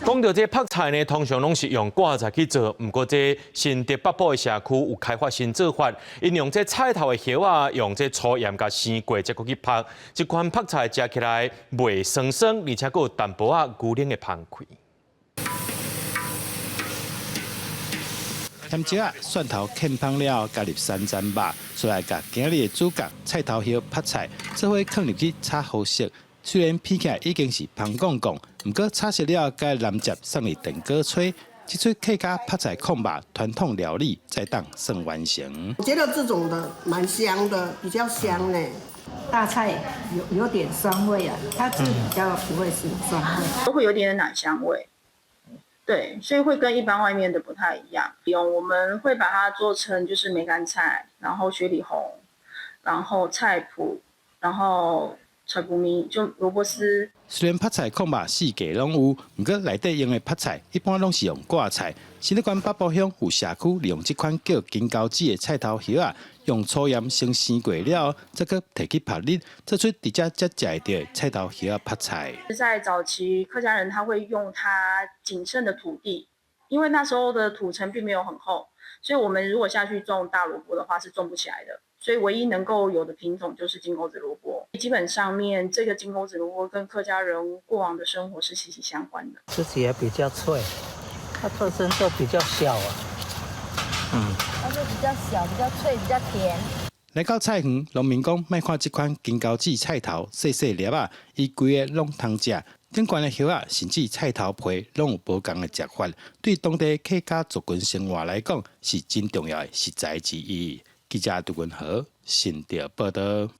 講到這曝菜呢，通常攏是用掛菜去做，毋過這新竹北埔的社區有開發新做法，𪜶用這菜頭的葉仔，用這粗鹽佮生過，再閣去曝，這款曝菜食起來袂酸酸，而且閣有淡薄仔牛奶的香氣。鹹椒仔、蒜頭劵芳了後，加入山珍肉，出來共今日的主角菜頭葉曝菜，做伙囥入去炒予熟。雖然片起來已經是芳摃摃，毋過炒熟了後，共南接送入電鍋炊，這齣客家曝菜炕肉傳統料理才當算完成。我覺得這種的蠻香的，比較香呢。大菜有點酸味啊，它是比較不會是酸味，都會有點奶香味。對，所以會跟一般外面的不太一樣。用我們會把它做成就是梅乾菜，然後雪裡紅，然後菜脯，然後菜脯米就蘿蔔絲。雖然曝菜炕肉四季攏有，毋過內底用的曝菜一般攏是用掛菜。新竹縣北埔鄉有社區利用這款叫金鈎子的菜頭葉仔，用粗鹽先生過了後，再閣提去曝日，做出佇遮才食會著的菜頭葉仔曝菜。在早期客家人他會用他僅剩的土地，因為那時候的土層並沒有很厚，所以我們如果下去種大蘿蔔的話是種不起來的。所以唯一能夠有的品種就是金鈎子蘿蔔。基本上面，這個金鈎子蘿蔔跟客家人過往的生活是息息相關的。吃起來比較脆，它特徵就比較小啊。它就比較小，比較脆，比較甜。來到菜園，農民講莫看這款金鈎子菜頭細細粒仔，伊規个攏通食。頂懸的葉仔，甚至菜頭皮，攏有無仝的食法，對當地客家族群生活來講，是真重要的食材之一。記者杜文和新竹報導。